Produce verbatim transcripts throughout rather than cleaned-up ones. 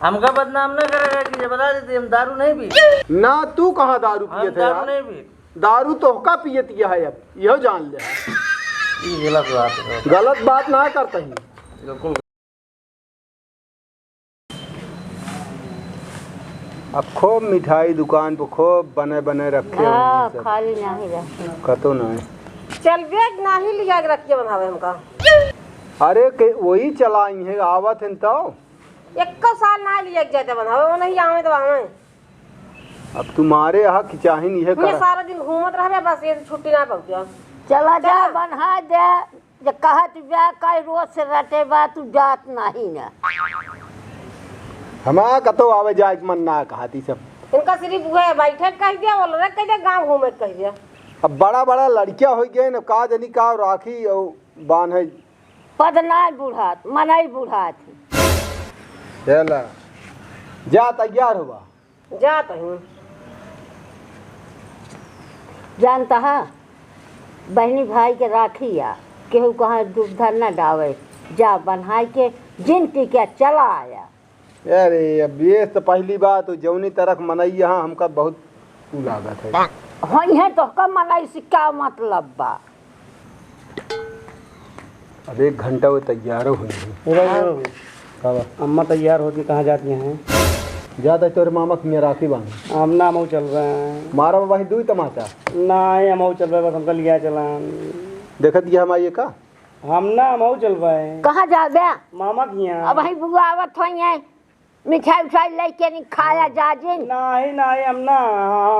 हमका बदनाम न करेगा कि ये बता देते, हम दारू नहीं पी। ना, तू कहाँ दारू हम पियत है दारू यार? नहीं पी। दारू तोहका पियत यह है, अब यह जान ले। ई गलत बात है। गलत बात ना करता ही। बिल्कुल। अब खूब मिठाई दुकान पर खूब बने बने रखे हाँ, होंगे सब। खाली नहीं रखे। कतो नहीं। चल बेग नहीं लिया के रखिए बनावे हमका। अरे के वही चलाई है, आवत हैं तो। एको साल ना लिया के जाते बनावे, वो नहीं आवे तो आवे। अब तुम्हारे यहाँ की चाही नहीं है पूरे करा। सारा दिन घूमत रहबे, बस ये छुट्टी ना पाऊ। चला जा, चला। बन्हा दे। जे कहत बा, कई रोज से रटे बा, तू जात नाही ना। हमार कतो आवे जाए के मन ना कहत ई सब। इनका सिर्फ उहे बैठे के कह दिया, बोल रहे कह दिया, गाँव घूमे के कह दिया। अब बड़ा बड़ा लड़किया होइ गए न, का जनी का राखी और बांधे। पद नाई बुढ़ात, मनई बुढ़ात ही। चला, जा तैयार होबा। जात हूँ। जानता है, बहनी भाई के राखी आ, केहू कहाँ दुविधा न डावे, जा बन्हाई के जिन टिकिया चला आया। अरे, अब ये तो पहली बात, जौनी तरह मनई यहाँ हमका बहुत उ लागत है। होई है तो का मनई से क्या मतलब बा? अब एक घंटा वो तैयारो हुई है। ए बाबू, का बा? अम्मा तैयार होती कहाँ जाती हैं? जाता है तोरे मामा के यहाँ राखी बांधे। हम ना, हम चल रहे हैं। मारा भाई दुई तमाचा। ना, हम चल रहे, बस हमका लिया चला। देखत ये हमारी ये का? हम ना, हम चल रहे हैं। कहाँ जाबे? मामा के यहाँ। अब वही बुआ आवत होई है। मिठाई उठाई लेके नहीं खाया जाजिन। नाही, नाही, हम ना,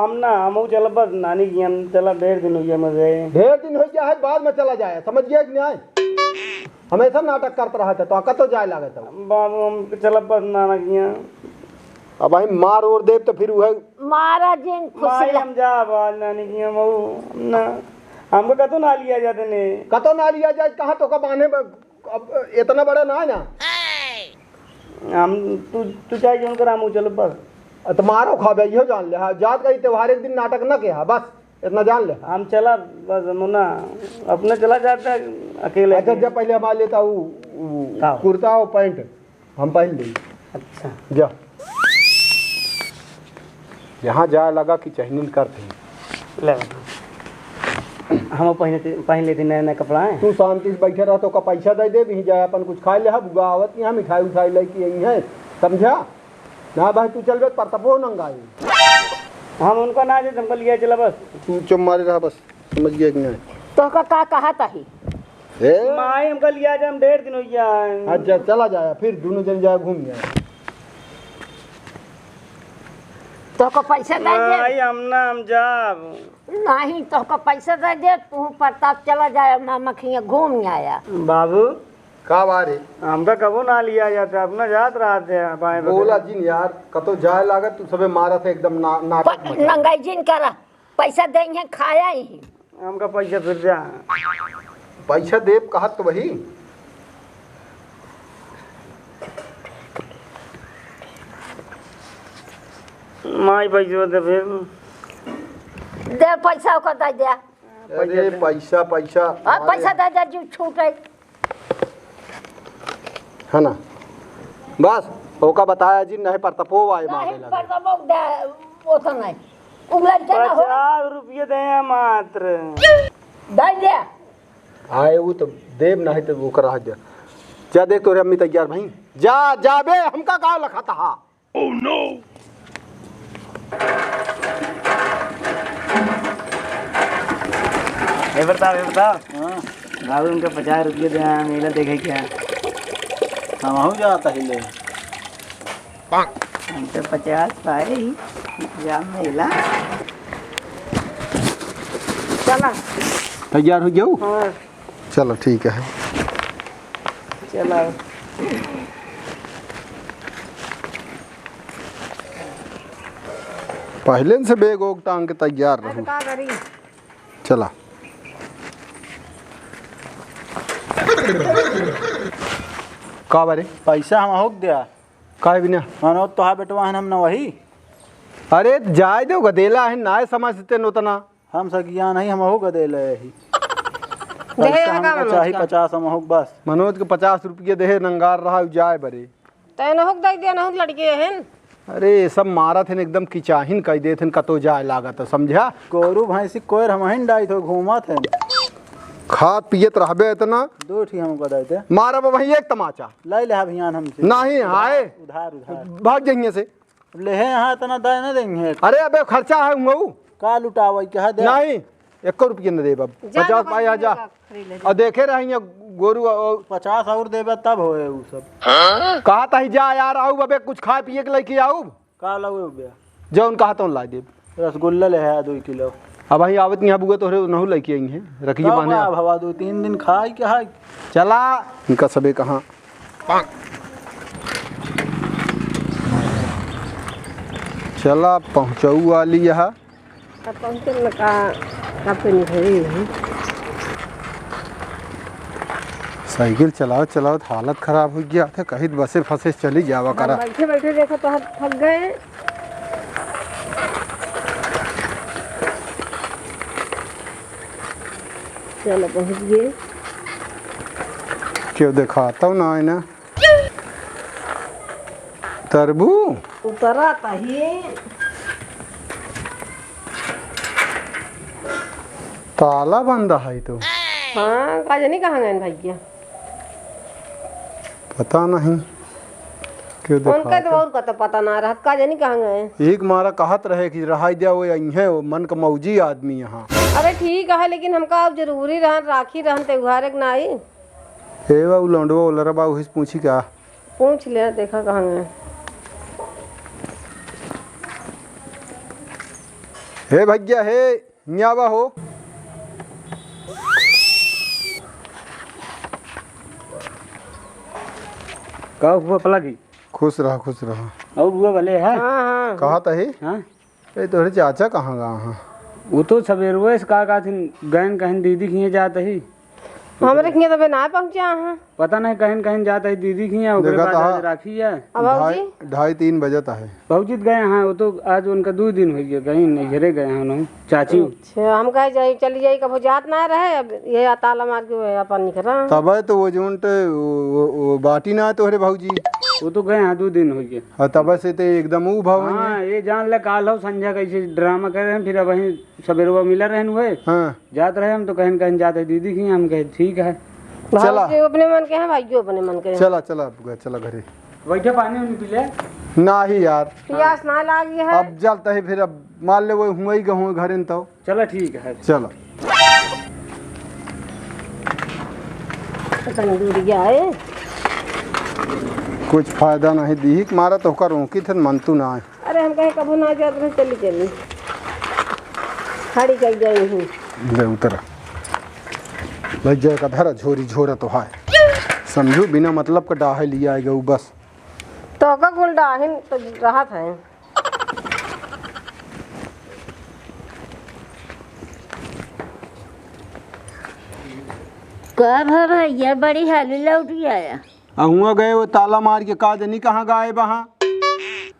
हम ना, हमहू चलब बस नानी के यहाँ, हम चला ढेर दिन हो गया मुझे। ढेर दिन हो गया है, बाद में चला जाए, समझ गया कि नहीं? हमेशा नाटक करत रहा था, तो आका तो जाए लागत है। बाबू, हम चलब बस नाना के यहाँ। अब हम मार और देब तो फिर वह मारा जिन खुश माई, रह- हम जा अब आज नानी के यहाँ, हमहू ना, हमको कतो ना लिया जाते ने। कतो ना लिया जाए, कहाँ तो का बाने ब-, अब इतना बड़ा ना है ना। हम, तू, तू चाहे जौन करा, हम चलब बस। अ, त मारो खाबे, इहो जान ले। हाँ, जात का ई त्योहार एक दिन नाटक न किहा, बस इतना जान ले। हम चला, बस हम ना, अपने चला जाता अकेले। अच्छा, जब पहले हमारे लेता उ, उ का? कुर्ता और पैंट हम पहन लेंगे। अच्छा। जा। यहाँ जाए लगा कि चहनिन करत ही। ले। हम पहन लेते, पहन लेते नया, नया कपड़ा है। तू शांति से बैठे रह, तो का पैसा दे दे, यहीं जाए अपन कुछ खाए ले, हाँ, बुआ आवत यहाँ मिठाई उठाई लेके आई है, समझा? ना भाई, तू चल बे, परतपो नंगाई। हम उनको ना दे, हमको लिया चला बस। तू चुप मारे रहा बस, समझ गया कि नहीं? तो का, का कहा ताही? ए? माई हमका लिया जाए, हम ढेर दिन हो गया है। अच्छा, चला जाए, फिर दोनों जन जाए घूम जाए। तोहका पैसा दे दे। माई, हम ना, हम जाब। नहीं, तोहका पैसा दे दे, तू प्रताप चला जाए, मामा के यहाँ घूम आया। बाबू। का बा रे? हमका कबो ना लिया जाता, अपना जात रहते हैं, बाएं बगल। बोला जिन यार, कतो जाए लागत, तू सबे मारत है एकदम ना-, नाटक प-, मचा। नंगाई जिन करा। पैसा देइहैं, खाया ही। हमका पैसा फिर दे। पैसा देब कहत तो वही। माई पैसा दे फिर। दे पैसा ओकर दे दे। अरे पैसा, पैसा। हाँ, पैसा दे दे, जो छूट है। है ना? बस, ओका बताया जी, नहीं परतपो आए नहीं, मांगे लगे। परतपो दे, वो तो नहीं। उ लड़का ना हो। पचास रुपये दे हैं मात्र। दे दे। आए, वो तो देब नहीं तो वो करा दे। जा देख, तोरे अम्मी तैयार भई। जा, जाबे, हमका गाँव लखाता हा। Oh no! ए प्रताप, ए प्रताप। हाँ। बाबू, उनका पचास रुपये दे, मेला देखे क्या? हमहू जाता ही ले। हम तो पचास पाए ही, जा मेला। चला। तैयार हो जाऊ? हाँ। चलो, ठीक है। चला। पहले से बैग ओग टांग के तैयार रहू। का करी? चला। का बारे? पैसा हम होक दिया। काहे बिना? मानो तोहा बेटवा है, हम ना वही। अरे, जाए दो, गदेला है, नाय समझ देते नोतना। हम सगिया नहीं, हम हो गदेले ही। देहे पैसा लगा हमका मनोज चाही का। पचास, हम हो बस। मनोज के पचास रुपये देहे, नंगार रहा, उ जाए बरे। तो एनहू के दइ दे, एनहू लड़के हन। अरे, ये सब मारत हन, एकदम किचाहिन कइ देत हन, कतो जाए लागत है, समझा? गोरू भैंसी कोयर हमहिन डाइत हो, घूमत हन। खात पियत रहबे इतना। दो ठी हमको दइ दे। मारब वही एक तमाचा। ले ले अभियान हमसे। नहीं, हाय। उधार, उधार। भाग जइहें से। लेहे यहाँ इतना दे न देंगे। अरे, अबे खर्चा है हुआँ। का लुटावई, कहा दे। नहीं, एको रुपये न देब अब। जा पचास ना, पाया जा। खरीद ले। और देखे रही गोरू, और पचास और देबे तब होए उ सब। कहा तही जा यार, आऊ अबे कुछ खाए पिए के लेके आऊ। का लाऊ बे? जौन कहा तौन ला देब। रसगुल्ला ले है दो किलो। अब वही आवत यहाँ बुआ तोहरे नहू लेके आई हैं, रखिए तब बांधे। का भवा, दो तीन दिन खाई के हाई। चला। इनका सबे कहाँ। चला पहुँचऊ वाली यहाँ। अब पहुँचल न का, कब से निकली है। साइकिल चलावत चलावत हालत खराब होइ गया थे, कहित बसे फंसे चली जावा करा। बैठे बैठे देखो तो हम थक गए। चलो पहुँच गए। क्यों देखाता हूँ ना, है ना? तरबू? उतरा तही। ताला बंद है तो। हाँ, का जानी कहाँ गए भैया। पता नहीं। क्यों उनका तो देखा और का तो पता ना रहा, का जानी कहाँ गए। एक मारा कहत रहे कि रहाई दिया, वो यहीं है, वो मन का मौजी आदमी यहाँ। अरे ठीक है, लेकिन हमका अब जरूरी रहन, राखी रहन, त्योहार एक ना आई। हे बा, उ लौंडवा ओलरा बा, उहिस पूछी का? पूछ ले, देखा कहाँ गए। हे भैया, हे, हियाँ आवा हो। का हुआ पलागी? खुश रहा, खुश रहा। और हुआ भले है? हाँ, हाँ। कहा तही? हाँ। ए, तोहरे चाचा कहाँ गा हाँ? वो तो सबेरवे से का कहथिन, गयन कहिन दीदी किहे जात ही। हमरे किहे तबे ना पहुँचा हाँ। पता नहीं कहिन कहिन जात ही दीदी किहे, ओकरे देखा बाद था, आज राखी है। अब ढाई, बाबूजी? ढाई तीन बजत है। बाबूजी तो गए हाँ, वो तो आज उनका दो दिन हो गया, गए नहीं, घरे गए हैं उन्होंने, चाची। अच्छा, हम कहे जाई, चली जाई, कबो जात ना रहे, अब ये ताला मार के अपन निकरा। तबे तो वो जोन ते, वो, वो, वो बाटी ना है तोहरे भौजी। वो तो गए हाँ, दो दिन हो गया। हाँ, तबे से ते एकदम ऊ भाव हाँ, ये जान ले, काल हो संझा कैसे ड्रामा कर रहे हैं, फिर अब वहीं सबेरवा मिला रहन हुए। हाँ। जात रहे हम तो कहन, कहन जात है दीदी की, हम कहे ठीक है। चला। भाई अपने मन के हैं, भाइयों अपने मन के हैं। चला, चला, अब चला घरे। बैठे पानी उनी पी ले। नाही यार। प्यास ना लागी है। अब जलता है फिर, अब मान ले वो हुआ ही गहूँ घर इन तो। चला ठीक है। चला। तनी दूर गया है। कुछ फायदा नहीं, दीही के मारा तो ओकर रोकी थे, मन तू ना आए। अरे हम कहे कबू ना जात रहे, चली चली। खड़ी कर गई हूँ। ले उतर। लग जाए का धरा झोरी झोरा तो हाय। समझू बिना मतलब का डाहे लिया आएगा वो बस। तो का कुल डाहिन तो रहत है। का भा भैया, बड़ी हाली लौट आया। आ हुआ गए वो ताला मार के का जनी कहाँ गायब हाँ।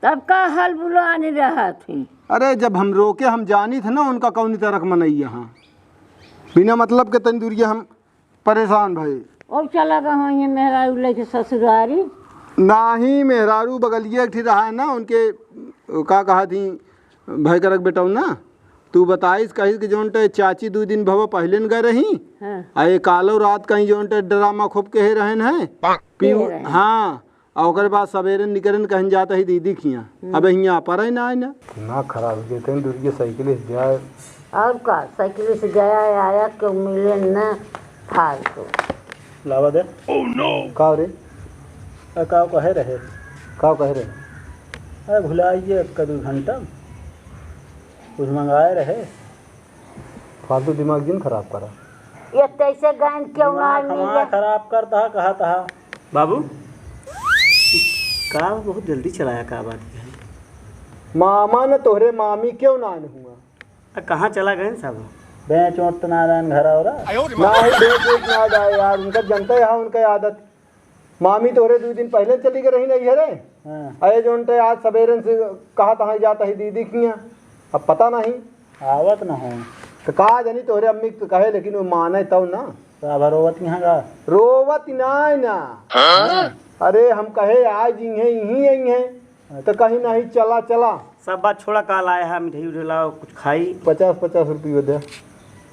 तब का हाल बुलाने रहा थी? अरे जब हम रोके हम जानी थे ना उनका कौनी तरह मनई यहाँ। बिना मतलब के तनी दूरिया हम परेशान भए। ओ चला गए होइहें मेहरारू लेके ससुरारी। नाही, मेहरारू बगलिए एक ठी रहा है ना, उनके का कहा थी, भाई करक बेटऊ ना, तू बताइस कहिस कि जौन ते चाची दू दिन भवा पहिले न गए रही, हाँ। आ ये कालो रात कहीं जौन ते ड्रामा खूब कहे रहन है। कहे पी-, रहन। हाँ, आ ओकरे बाद सबेरे निकरन कहन जात ही दीदी खिया। हम्म। अबे हियाँ पर ही ना आए ना। दिमाग खराब हो गया, कहीं दूर के साइकिल से जाए। और का, साइकिल से गया है, आया, क्यों मिले न फालतू। लावा दे। Oh no! का रे? अरे का कहे रहे? का कहे रहे? अरे भुला गया एक दो घंटा, कुछ मंगाए रहे। फालतू दिमाग जिन खराब करा। ये कैसे गैन क्यों ना दिमाग हमारा मिले? खराब करता है, कहा था। बाबू, कार बहुत जल्दी चलाया, का बात है? मामा न तोहरे मामी क्यों ना आन हुआ? आ, कहाँ चला गए सब? बेंच ओंच तो ना रहन घर और? ना ही बेंच ओंच ना जाए यार, उनका जनता है उनका आदत। मामी तोहरे दू दिन पहिले चली गई रही नहीं घरे। हाँ। अरे जौन ते आज सबेरन से कहा तहाँ जाता ही दीदी किया, अब पता नहीं। आवत न हो। तो का जानी तोहरे अम्मी तो कहे, लेकिन वो माने तब ना। तो अब रोवत यहाँ का? रोवत ना है ना। हाँ? अरे, हम कहे, "आइ जइहैं, इहीं अइहैं।" त कहीं, "नहीं, चला, चला।" सब बात छोड़ा, काल आए हा, मिठाई उठाई लाओ, कुछ खाई। पचास, पचास रुपये दे।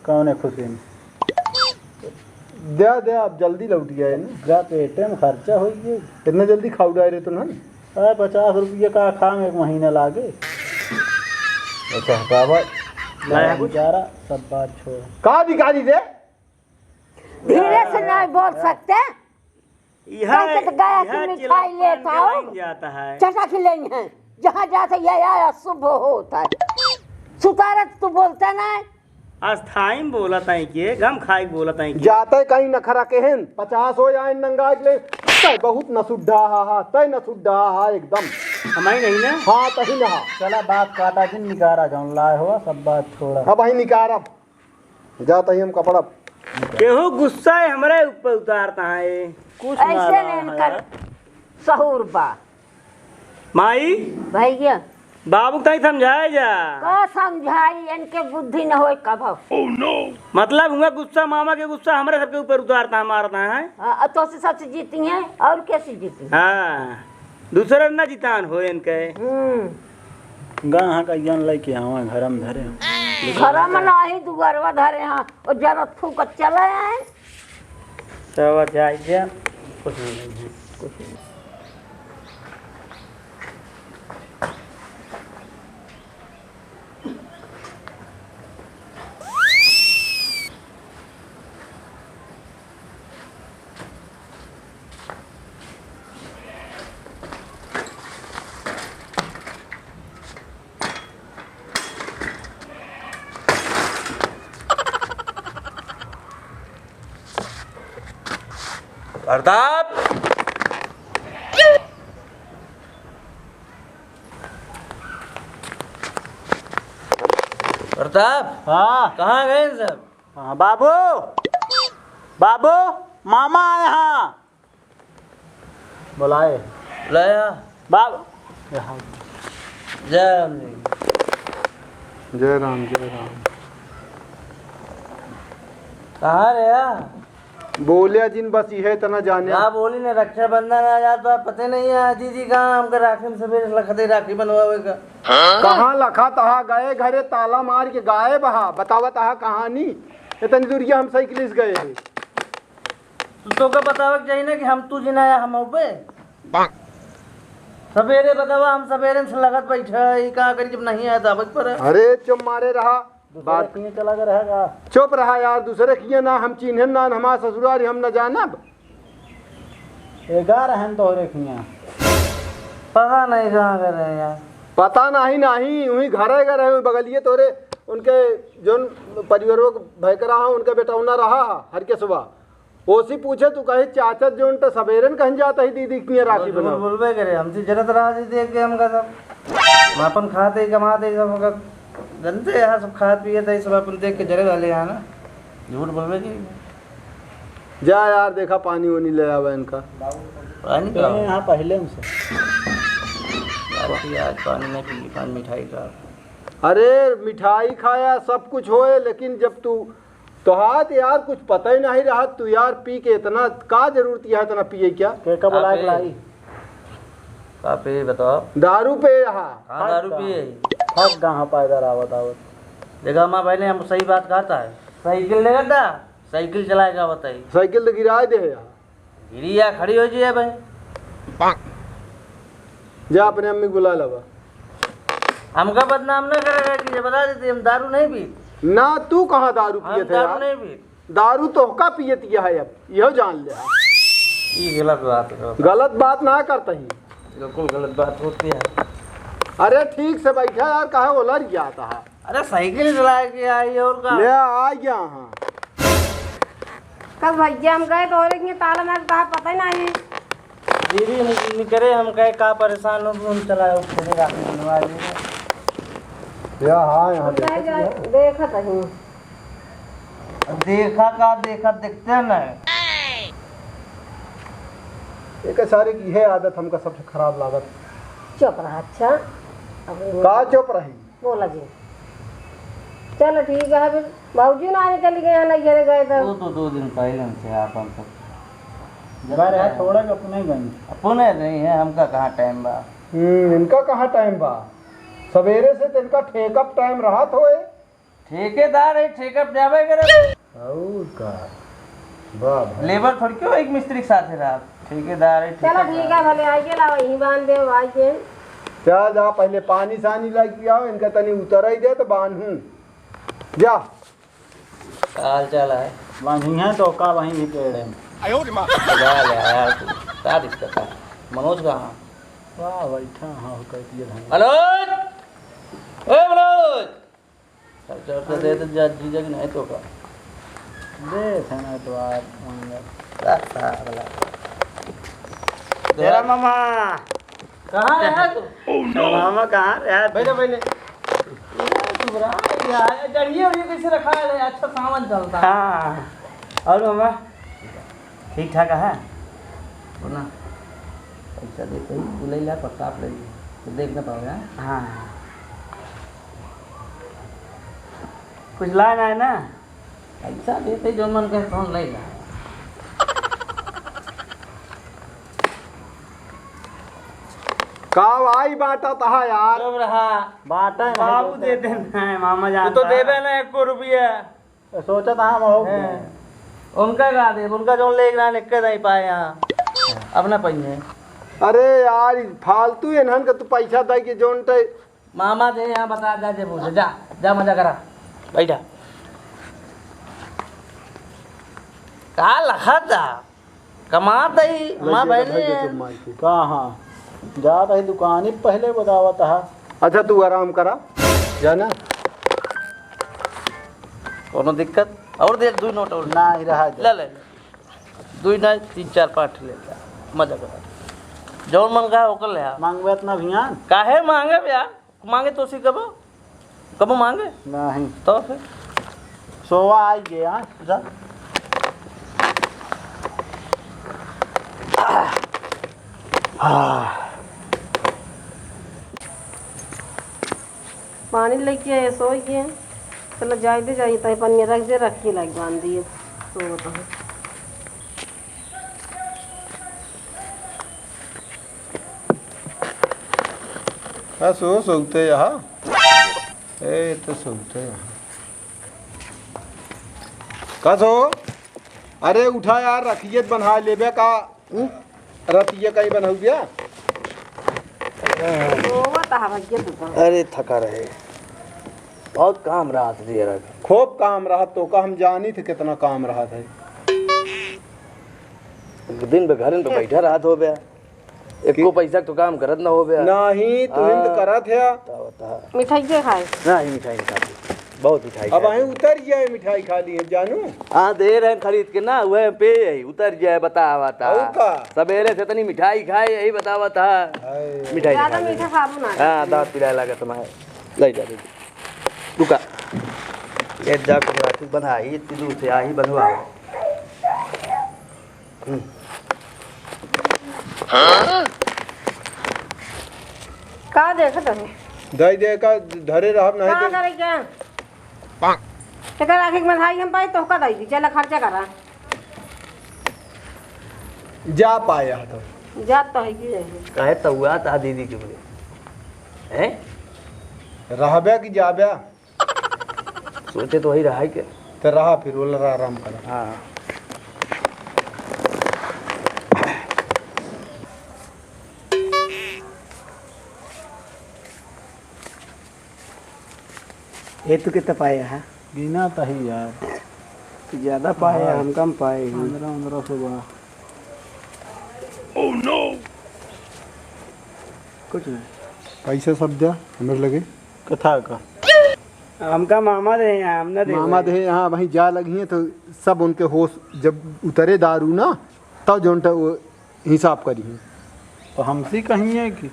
कौने खुशी में? दे, दे, अब जल्दी लौटि आए ना। जा, पेटे में खर्चा होइ गया। इतना जल्दी खाउ डारे तो नहीं। अरे, पचास रुपये का खाम एक महीना लागे। अच्छा, हटावा। लाया कुछ? बेचारा, सब बात छोड़। का भिखारी रे? धीरे से नहीं बोल सकते? यह, कैसे तो गया यह कि मिठाई चिल्लापन लेत के आओ। लाइन जाता है। चटा के लेंगे। जहाँ जाते ये आया शुभ होता है। सुतारत तू बोलता नहीं। अस्थाई में बोलत है के, गम खाई बोलत है के। जाते कहीं नखरा के हैं, पचास हो जाए नंगा के ले। तय बहुत नसुड्ढा हा, हा, तय नसुड्ढा हा एकदम। हमारी नहीं ना? हाँ, तही ना। चला बात काटा जिन, निकारा जौन लाए हो, सब बात छोड़ा। अब वही निकारब। जात ही हम कपड़ा। केहू गुस्सा है हमरे ऊपर उतारता है, कुछ ना ऐसे ना लेन है। कर सहूर बा। माई, भैया। बाबू ताई समझाए जा। का समझाई, इनके बुद्धि न होए कब। मतलब हुआ गुस्सा, मामा के गुस्सा हमरे सबके ऊपर उतारता है, मारता है। हाँ, तो से सबसे जीती हैं, और कैसे जीती हैं? हाँ। दूसरे न जितान हो इनके। हम्म। गाँह का ज्ञान लेके आवा, घर में धरे हो। घर में नाही, दुआरवा धरे हाँ। और जरा फूक चले आए। सब जाइए। कुछ नहीं, कुछ नहीं। प्रताप! प्रताप! हाँ। कहाँ गए सब? हाँ, बाबू, बाबू, मामा आए हाँ। बुलाए। बुलाया? बाबू। यहाँ। जय राम जी। जय राम, जय राम। कहाँ रे या? बोलिया जिन, बस इहे इतना जाने। का बोली ने, रक्षाबंधन आ जात बा, पते नहीं है दीदी कहाँ हमका राखी में सबेरे लखते राखी बनवावे का। कहाँ लखा तहा गए घरे ताला मार के गायब हा, बतावत हा कहानी। इतनी दूरिया हम साइकिल से गए हैं। तो तोके बतावे के चाही ना कि हम तू जिना या हम पे। सबेरे बतावा, हम सबेरे से लगत बैठा है, ई का करी जब नहीं आया तो आवत पर है। अरे चुप मारे रहा। दूसरे बात किए चला गया रहेगा। चुप रहा यार, दूसरे किए ना हम चिन्हन ना, हमार ससुरारी हम न जानब। एगारह हैं तोहरे किए। पता नहीं कहाँ गए रहे यार। पता नहीं, नहीं, वहीं घरे गए रहे, वहीं बगलिए तोरे, उनके जोन परिवारों के भयकरा हो, उनका बेटा उन्ना रहा हर के सुबह। ओसी पूछे तू कहे, "चाचा जोन त सबेरन कहीं जाता ही दीदी किए राखी झूठ बनाओ।" बोलबे करे, हमसे जरत रहा जी देख के हमका सब। हम अपन खाते ही कमाते ही सब हमका जनते यहाँ सब खात पिए थे, सब अपन देख के जरे वाले यहाँ ना। झूठ बोलबे करे। जा यार, देखा पानी वानी ले आवा इनका। पानी का? यहाँ पहले हमसे। यार, आज पानी नहीं पी, पानी मिठाई का। अरे मिठाई खाया, सब कुछ होए, लेकिन जब तू तोहार यार कुछ पता ही नहीं रहा, तू यार पी के इतना का जरूरत है इतना पिए क्या? के का बुलाए का पे? बुलाई? का पे बताओ? दारू पे यहाँ। हाँ, दारू पिए। थक गा हाँ पैदल आवत आवत। देखा माँ बहने, हम सही बात कहता है, साइकिल लेकर था, साइकिल चलाएगा बताई। साइकिल तो गिराए दे यहाँ। गिरी या खड़ी हो जाए भाई। जा अपने अम्मी को बुला लावा। हमका बदनाम ना करेगा कि ये बता देते, हम दारू नहीं पी। ना, तू कहाँ दारू हम पिए थे दारू यार? नहीं पी। दारू तोहका पियत है अब, यह जान ले। ये गलत बात है। गलत बात ना करता ही। बिल्कुल गलत बात होती है। अरे ठीक से बैठा यार, काहे उलझ जाता है? अरे साइकिल चला के आई और का? ले आ गया हाँ। कब भैया हम गए तो और एक ताला मार कहा पता ही नहीं। दीदी हम निकरे, हम कहे का परेशान हो, हम चलाए उठे राखी बनवा दे। या हाँ, यहाँ देखत जा, ही है। देखत ही। अब देखा का देखत, देखते हैं ना। एक सारे की है आदत हमका सबसे खराब लागत। चुप रहा, अच्छा। अब का चुप रही? बोला जी। चलो ठीक है, फिर बाबूजी ना आने चली गए हैं, नैहरे गए थे। वो तो दो दिन पहले से आप हम सब घर है, थोड़ा के अपने गंज। अपने नहीं है, हमका कहाँ टाइम बा? हम्म, इनका कहाँ टाइम बा? सवेरे से तो इनका ठेका पे टाइम रहत होए। ठेकेदार है, ठेका पे जाबे करे। और का? वाह भाई। लेबर थोड़ी क्यों एक मिस्त्री के साथ है रात? ठेकेदार है, चलो ठेका ठीक पे। है, भले आइए, लाओ यहीं बांध दे, आइए। जा, जा, पहले पानी सानी लाके आओ, इनका तनी उतराई दे तो बांधू। जा। का हाल चाल है? बांधी है तो का वहीं भी पेड़ है। बजा ले यार तू, का दिक्कत है? मनोज कहाँ? वाह, बैठा हाँ, हो कर दिए धन। मनोज! ए मनोज! चल, चल, चल, दे दे, जा, जीजा की नहीं तो का। दे, थे ना तो आज, मंगल। का, का, अगला। तेरा मामा। कहाँ रहा तू? मामा, कहाँ रहा तू? बैठो, बैठो। ये दुबरा, ये चढ़िए उढ़िए कैसे रखा है? अच्छा सावन चलता। हाँ। और मामा, ठीक ठाक है? बोला, पैसा दे, कहीं तू ले ला, पत्ता आप ले ली। तो देख ना पाओगे, हाँ? हाँ। कुछ लाना है ना? पैसा देते, जो मन कहे, कौन ले ला? का भाई बांटा था यार? चुप रहा। बांटा है, बाबू देते। देते ना है, मामा वो जानता तो है। देबे ना एको रुपया। तो सोचा था हम हो हैं। उनका का देब, उनका जो लेके ना निकल नहीं पाए यहाँ। अपना पहिए। अरे यार, फालतू इन्हन का तू पैसा दे के जोन ते मामा दे यहाँ बता जा जे पूछे, जा, जा मजा करा। बैठा। का लखा था? कमात ही, माँ ले बहन जा, ले। चुप मार के। कहाँ? जात ही दुकानी पहले बतावत हा। अच्छा, तू आराम करा, जाना। कोनो दिक्कत? और दे, दो नोट और। ना, ही रहा दे। ले, ले, ले। दुई ना, तीन चार पाँच ठे ले ला। मजा करा। जौन मन का ओकर ले आ। मांगबे इतना भियान? काहे मांगे बे यार? मांगे तो सी कबो? कबो मांगे? नहीं। तो फिर? सोवा आई गया, जा। पानी लेके आए, सोई गए। चलो जाए दे, जाइए, तहीं पनिया रख दे, रख के लाइक बांध दिए। सो बताओ। का सो, सोते यहाँ? ए, तो सोते यहाँ। का सो? अरे उठा यार, रखिए बन्हा लेबे का। हम्म? रतिया कहीं बनौबिया? सोवत हा भैया तू तो। अरे थका रहे, बहुत काम रहत जी यार। खूब काम रहत तो का, हम जानी थे कितना काम रहत है। दिन भर घर में तो बैठा रहत हो बे, एको कि- पैसा तो काम करत ना हो बे। नहीं, तू हिंद हाँ। करत है। बता, बता। मिठाई के खाए? नहीं, मिठाई नहीं खाती। बहुत मिठाई अब खाए। अहीं उतर जाए, मिठाई खा ली है जानू। हाँ, दे रहे हैं खरीद के ना, वह पे यही उतर जाए, बता, बता। और का? सवेरे से इतनी मिठाई खाए, यही बता, बता। हाय। मिठाई ज्यादा खा ले। मीठा खाबू ना। हाँ, दांत पिराए लागत हमारे। ले जा, ले जा। रुका। ये जा के राखी बंधाई, इतनी दूर से आई बंधवा। हम्म। का देखत हवे? दई दे का धरे रहब नहीं का तो करे क्या? तेकर आँखी में धाई हम पाई तो का दई दी, चला खर्चा करा। जा पाया तो। जा तो है कि नहीं? काहे तउआ ता दीदी के बोले? हैं? रहबे कि जाबे? सोचे तो वही रहा है के? तो रहा फिर, बोल रहा आराम कर। हाँ। ये तू कितना पाया है? गिना तो ही यार। तू ज्यादा पाया है, हाँ। हम कम पाए हैं। पन्द्रह, पन्द्रह सौ बा। कुछ नहीं। पैसा सब द्या, हमरे लगे। कथा का? हमका मामा दे हैं, हम ना दे मामा भाई। दे हैं, हाँ, वहीं जा लगी हैं, तो सब उनके होश जब उतरे दारू ना, तब जौन ट-, वो हिसाब करी हैं। तो हमसे कही है कि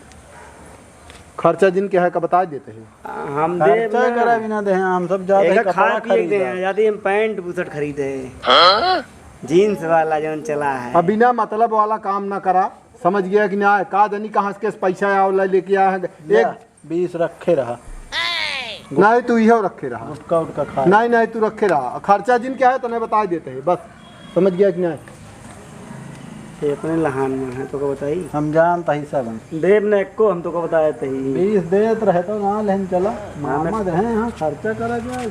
खर्चा जिनके है का बता देते हैं। हम दे खर्चा ना। करा भी ना दे हैं, हम सब जाते हैं एका कपड़ा खाए पिए खरीदा। दे हैं, जाते हम पैंट बुशर्ट खरीदे। हाँ? जींस वाला जौन चला है। अब बिना मतलब वाला काम ना करा, समझ गया कि ना? का जानी कहाँ से पैसा आवला लेके आया है। ले। एक बीस रखे रहा। नहीं, तू इहो रखे रहा। गुटखा उटखा खा। नहीं, नहीं, तू रखे रहा। खर्चा जिनके है, तने बता देते हैं, बस। समझ गया कि नहीं? ये अपने लहान में है, तोका बताई। हम जानत ही सब हैं। देब न एक्को, हम तोका बताए तही। बीस देत रहे तो ना लेन चला। हाँ, मैं मामा रहे, हाँ, खर्चा करा जाए।